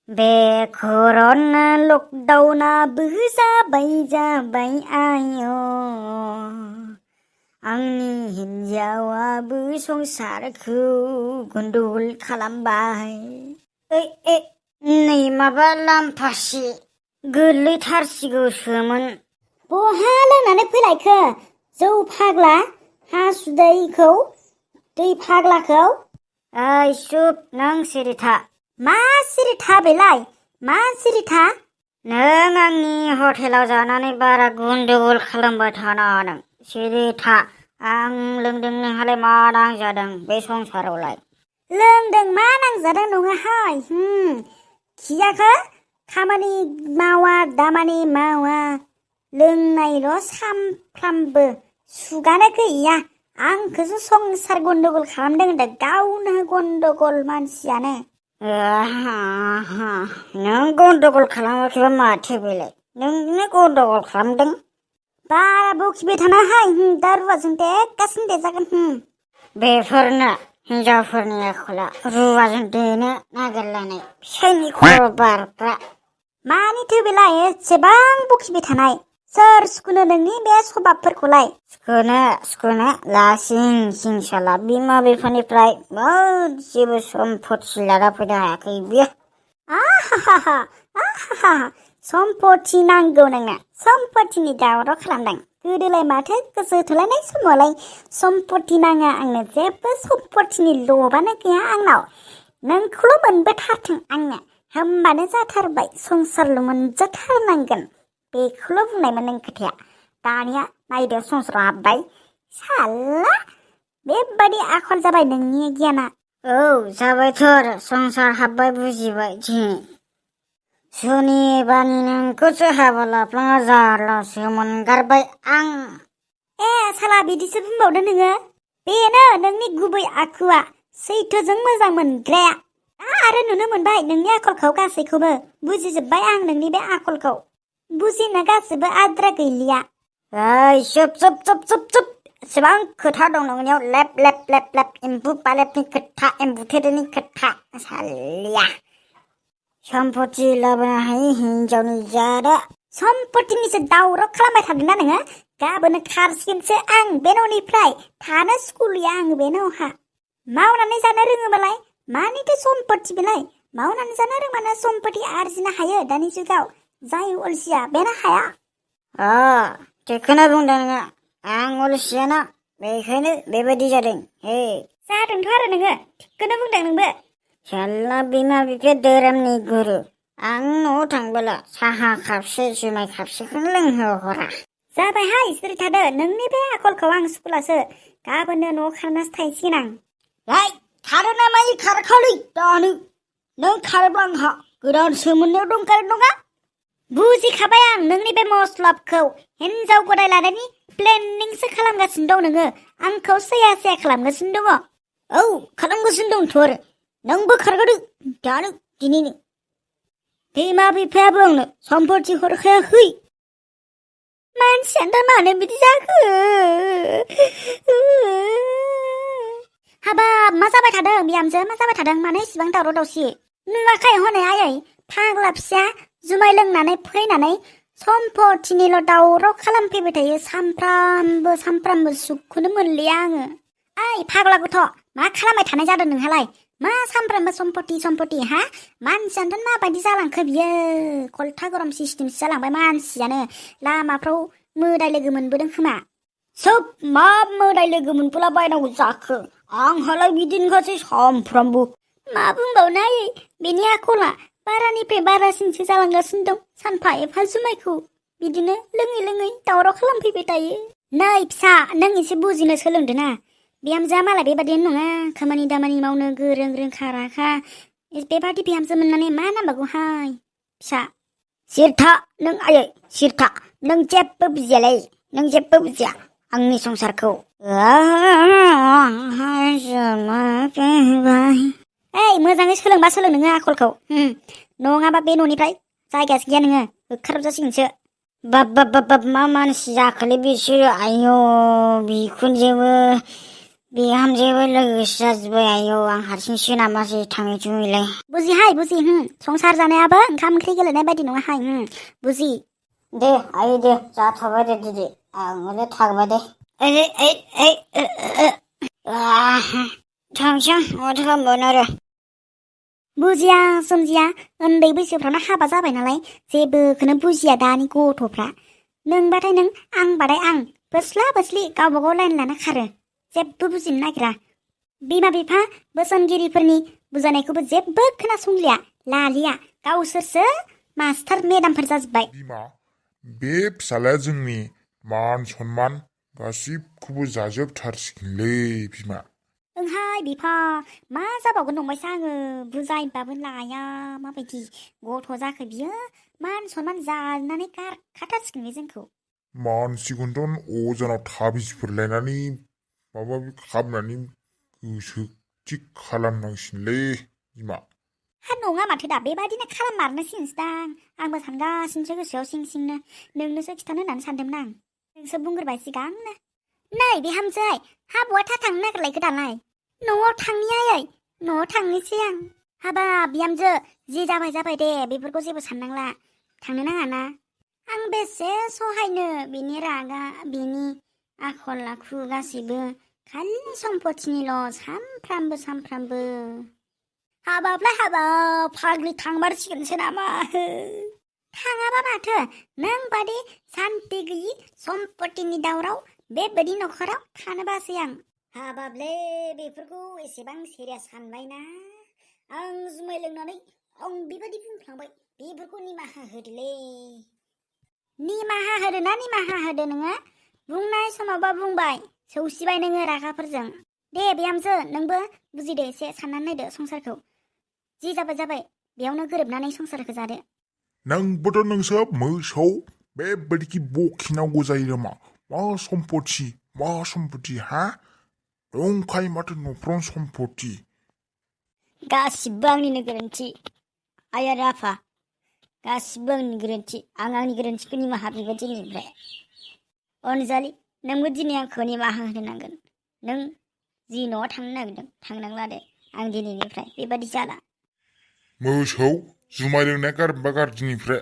बे कर'ना लकडाउनाबो जाबाय आय' आंनि हिन्जावाबो संसारखौ गन्दगल खालामबाय। नै माबा लाम्फासि गोलैथारसिगौसोमोन। बहा लोंनानै फैलायखो जौ फाग्ला हासुदैखौ दै फाग्लाखौ? ओइ सुप, नों सिरिथा। मा सिरिथा बेलाय? मा सिरिथा? नों आंनि हटेलाव जानानै बारा गन्दगल खालामबाय थाना नों सिरिथा। आं लोंदों, नोंहालाय मा नांजादों बे संसारावलाय? लोंदों मा नांजादों नङाहाय। खियाखो खामानि मावा दामानि मावा लोंनायल' सामफ्रामबो सुगानो गैया। आंखौसो संसार गन्दगल खालामदों होनदों, गावनो गन्दगल मानसियानो। नों गन्दगल खालामाखैबा माथो बेलाय? नोंनो गन्दगल खालामदों। बारा बखिबाय थानाहाय, दा रुवाजों देगासिनो देजागोन। बेफोरनो हिनजावफोरनि आखला, रुवाजों देनो नागिरलायनाय फिसायनि खर' बारग्रा। मानिथो बेलाय एसेबां बखिबाय थानाय? सोर सुखुनो नोंनि बे सभाबफोरखौलाय? सुखुनो लासिं सिं साला बिमा बिफानिफ्राय जेबो सम्पति लाना फैनो हायाखै बियो। आहा सम्पति नांगौ नोंनो? सम्पतिनि दावराव खालामदों? गोदोलाय माथो गोसो थोलायनाय समावलाय सम्पति नाङा आंनो, जेबो सम्पतिनि लबानो गैया आंनाव। नोंखौल' मोनबोथारथों आंनो, होमबानो जाथारबाय, संसारल' मोनजाथारनांगोन बेखौल' बुंनायमोन नों खोथाया। दानिया नायदो संसाराव हाबबाय साला, बेबादि आखल जाबाय नोंनि गियाना। औ जाबायथ' आरो, संसार हाबबाय बुजिबाय दिनै। सुनिबानि नोंखौसो हाबा लाफ्लाङा जारलासो मोनगारबाय आं। साला बिदिसो बुंबावदो नोङो? बेनो नोंनि गुबै आखुआ, सैथोजों मोजां मोनग्राया। आरो नुनो मोनबाय नोंनि आखलखौ गासैखौबो, बुजिजोब्बाय आं नोंनि बे आखलखौ। बुजिनो गासिबो आद्रा गैलिया। चुप एसेबां खोथा दं नोंनियाव, लेप एम्बु बालेबनि खोथा, एम्बु थेरेनि खोथा। सालिया सम्पति लाबोनो हायो हिनजावनि जादा। सम्पतिनिसो दावराव खालामबाय थादोंना नोङो? गाबोन खारसिगोनसो आं बे न'निफ्राय, थानो सुखुलिया आं बे न'हा। मावनानै जानो रोङोबालाय मानिथो सम्पति बेलाय? मावनानै जानो रोंबानो सम्पति आरजिनो हायो दानि जुगाव। जाय अलसिया बेनो हाया। थिगखौनो बुंदों नोङो। आं अलसियाना, बेखायनो बेबायदि जादों। जादोंथ' आरो नोङो, थिगखौनो बुंदों नोंबो। साला बिमा बिफाया धोरोमनि गुरु, आं न'आव थांबोला साहा खापसे जुमाय खापसेखौनो लोंहोहरा। जाबायहाय सिरि थादो, नोंनि बे आखलखौ आं सुखुलासो। गाबोननो न'आव खारनासो थाहैसिगोन आं। खारो ना मायो खारखालै दानो। नों खारोब्ला आंहा गोदान सोमोननायाव दंखायो नङा? बुजिखाबाय आं नोंनि बे मस्लबखौ। हिनजाव गदाय लानायनि प्लेनिंसो खालामगासिनो दं नोङो, आंखौ सैया खालामगासिनो दङ। औ खालामगासिनो दंथ' आरो, नोंबो खारगारदो दानो दिनैनो। बिमा बिफायाबो आंनो सम्पति हरखायाखै। मानसियानो मानो बिदि जाखो? हाबाब मा जाबाय थादों बिहामजो, मा जाबाय थादों? मानो इसिबां दावराव दावसि? नुवाखै हनै आयै, फाग्ला फिसा जुमाय लोंनानै फैनानै सम्पतिनिल' दावराव खालामफैबाय थायो। सामफ्रामबो सुखुनो मोनलिया आङो। ओइ फाग्ला गथ', मा खालामबाय थानाय जादों नोंहालाय? मा सामफ्रामबो सम्पति हा? मानसियानोथ' माबायदि जालांखो बियो? कल्था गरम सिस्टेमसो जालांबाय मानसियानो। लामाफ्राव मोदाय लोगो मोनबोदों खोमा। सोब मा मोदाय लोगो मोनबोला बायनांगौ जाखो? आंहालाय बिदिनोखासै सामफ्रामबो। मा बुंबावनो आयै, बेनि आखला बारानिफ्राय बारासिनसो जालांगासिनो दं। सानफा एफा जुमायखौ बिदिनो लोङै दावराव खालामफैबाय थायो। नै फिसा, नों एसे बुजिनो सोलोंदो ना। बिहामजोआ मालाय बेबादिनो नङा, खामानि दामानि मावनो गोरों रोंखा राखा। बेबादि बिहामजो मोननानै मा नांबावगौहाय फिसा? सिरथा नों आयै, सिरथा। नों जेबो बुजियालै, नों जेबो बुजिया आंनि संसारखौ। मोजाङै सोलोंबा सोलों नोङो आखलखौ, नङाबा बे न'निफ्राय जायगायासो गैया, नोङो होखारजासिगोनसो। बाब मा मानसि जाखोलै बिसोरो? आयौ बिखुनजोबो बिहामजोबो लोगोसो जाजोब्बाय आयौ आं हारसिंसो नामासै थाङै थुङैलाय बुजिहाय बुजि संसार जानायाबो ओंखाम ओंख्रि गेलेनाय बायदि नङाहाय बुजि दे आयै दे जाथ'बाय दे दिदि आंलाय थागोबा दे ओइ ओइ ओइ थांसां माथो खालामबावनो आरो बुजिया सोमजिया उन्दै बैसोफ्रावनो हाबा जाबाय नालाय जेबोखौनो बुजिया दानि गथ'फ्रा नोंबाथाय नों आंबाथाय आं बोस्ला बोस्लि गावबागाव लाइन लाना खारो जेबो बुजिनो नागिरा बिमा बिफा बोसोनगिरिफोरनि बुजायनायखौबो जेबो खोनासंलिया लालिया गावसोरसो मास्टार मेडामफोर जाजोब्बाय बिमा बे फिसालाया जोंनि मान सनमान गासिबखौबो जाजोबथारसिगोनलै बिमा ओंहाय बिफा मा जाबावगोन नंबायसो आङो बुजायबाबो लाया माबायदि गथ' जाखो बियो मान सनमान जानानै खाथारसिगोन बे जोंखौ मानसिखौनोथ' अजानाव थाबिसफोर लायनानै माबा खालामनानै गोसो थिग खालामनांसिगोनलै बिमा हा नङा माथो दा बेबादिनो खालाममारनोसिगोनसो दां आंबो सानगासिनोसो गोसोआव सिं सिंनो नोंनोसो खिथानो होननानै सानदोंमोन आं नोंसो बुंग्रोबाय सिगांनो नै बिहामजो हाबाया था थांनो नागिरलायखो दालाय न'आव थांनि आयै न'आव थांनोसै आं हाबाब बिहामजो जि जाबाय दे बेफोरखौ जेबो साननांला थांनो नाङा ना आं बेसे सहायनो बिनि रागा बिनि आखल आखु गासिबो खालि सम्पतिनिल' सामफ्रामबो हाबाब्लाय हाबाब फाग्लि थांमारसिगोनसो नामा थाङाबा माथो नों बादि सान्ति गैयि सम्पतिनि दावराव बेबायदि न'खराव थानो बासै आं हाबाबले बेफोरखौ एसेबां सिरियास सानबायना आं जुमाय लोंनानै आं बेबायदि बुंफ्लांबाय बेफोरखौ निमाहा होदोलै निमाहा होदो ना निमाहा होदो नोङो बुंनाय समावबा बुंबाय सौसिबाय नोङो रागाफोरजों दे बिहामजो नोंबो बुजिदो एसे साननानै नायदो संसारखौ जि जाबाय बेयावनो गोरोबनानै संसारखौ जादो नोंबोथ' नोंसो मोसौ बेबायदि बखिनांगौ जायो नामा मा सम्पति हा दंखायो माथो न'फ्रावनो सम्पति गासिबो आंनिनो गोरोन्थि आइ आरो आफा गासिबो आंनि गोरोन्थि आं आंनि गोरोन्थिखौ निमाहा बिबाय दिनैनिफ्राय अनजालि नोंबो दिनै आंखौ निमाहा होनो नांगोन नों जि न'आव थांनो नागिरदों थांनांला दे आं दिनैनिफ्राय बेबादि जाला मोसौ जुमाय लोंनाया गारबा गार दिनिफ्राय